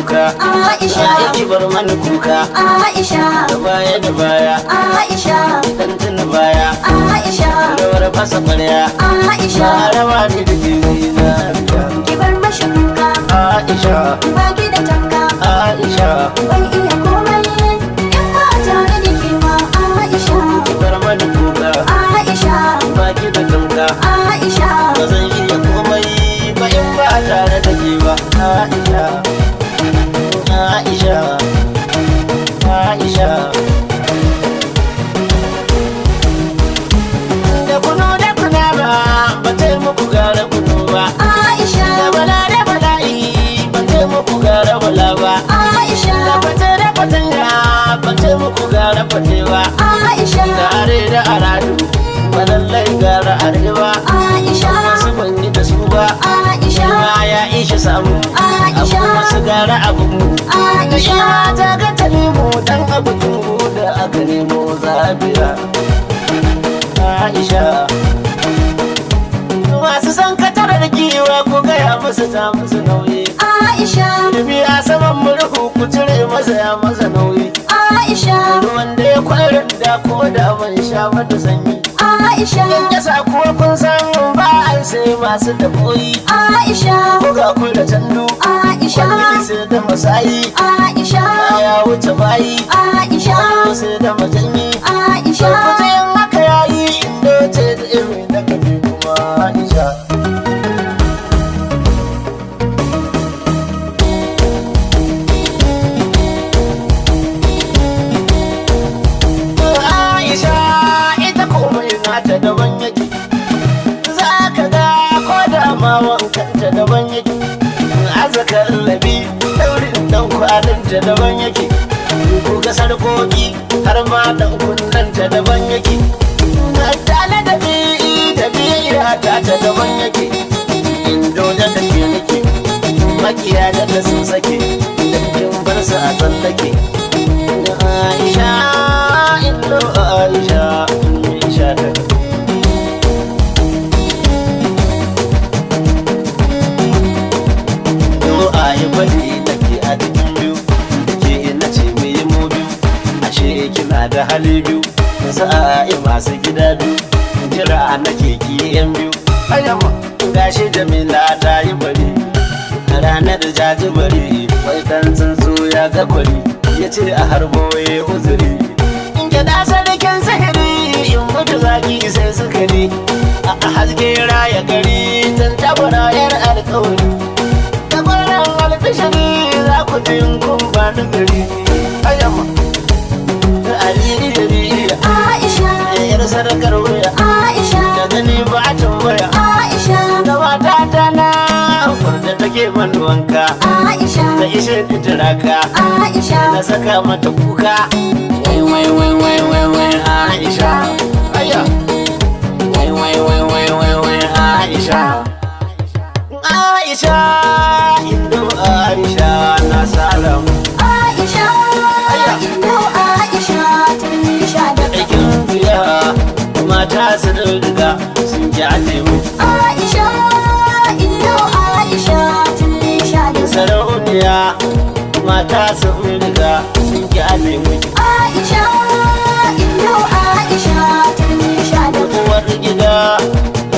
kuka. Aisha. Ki bar mani kuka. Aisha. Da baya da baya. Aisha. Dan tuna baya. Aisha. Rawar fasa kwarya. Aisha. Rawa ne da ke zinariya. Ki bar mashi kuka. Aisha. Baki da tanka. Aisha. Ban iya komai in ba tare da ke ba. Aisha. Ki bar mani kuka. Aisha. Baki da tamka. Aisha. Ba zan iya komai ba in ba tare da ke ba. Aisha. Aisha. Aisha. Da kunu da kuna ba, ba ta yi muku gara kunu ba. Aisha. Da bala da bala'i, ba ta yi muku gara bala ba. Aisha. Da fate da fatanya, ba ta yi muku gara fate ba. Aisha. Da are da aradu, ba lallai gara arewa. Aisha. Wasu ban yi da su ba, Aisha. ma ya ishe samu. Aisha. Abu wasu gara abun mu. Aisha. Ta ga ta nemo dan abu tungu da aka nemo zabiya. Aisha. Masu san katar da giwa ko gaya musu ta musu nauyi. Aisha. Ilimi a saman murhu ku cire masa ya masa nauyi. Aisha. Ruwan da ya kwarin da ko da ban sha mata sanyi. Aisha. Yasa kuwa kun san ba an sai masu taboyi. Aisha. Ko ga ku da tandu. Aisha. Kwalli sai da masayi. Aisha. Ya wuce bayi. Aisha. Sai da majanyi. Aisha. Kujin haka yayi indo ce da iri da kabi kuma Aisha. Aisha ita komai nata daban yake. Za ka ga ko da ma wankanta daban yake. Azakar labi daurin dan kwalinta daban yake. Ku ga sarkoki har ma dan kunnanta daban yake. Tale da bi da biyayya ta ta daban yake. Indo da take nake, makiya da ta sun sake, da kin bar su a tsallake. Aisha, indo Aisha, Aisha ta. Du'a yi faɗi nake a cikin biyu, ke na ce mu yi mu biyu, ashe kina da hali biyu, sa'a masu gida biyu, jira nake ki yan biyu. Ayyama gashi Jamila ta yi bari, ranar jaji bari, wai dan tsuntsu ya ga kwari, ya ce a harbo ya uzuri. In gyaɗa sarkin sihiri, in mutu zaki sai sukari, a haske raya gari, tantabara yar alkawari. Tabaran alfishari za ku ji kun ba ni gari. Ayyama, aliri da riya, Aisha. yar sadakar wuya, Aisha. da gani ba a tambaya. Aisha. Da mata ta na da take man wanka, Aisha. ta ishe ni turaka, Aisha. na saka mata kuka. Wai wai wai wai wai wai Aisha. Ayya. Wai wai wai wai wai wai Aisha. Aisha, indo Aisha na salam. Aisha. Indo Aisha turmi sha da. Aikin biya mata su riga sun ji mu. Aisha. Indo Aisha turmi sha da. Sarauniya mata su riga sun ji mu. Aisha. Indo Aisha turmi sha da. Uwar gida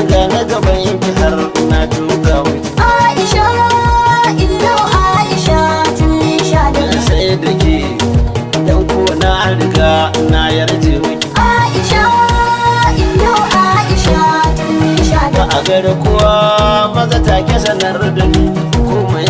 da na gaban yanki har na tuka mu. Aisha. Indo Aisha turmi sha da. Sai da ke dan ko na riga na yarje miki. Aisha. Indo Aisha turmi sha da. Ba a gari kuwa maza take sanar da ni komai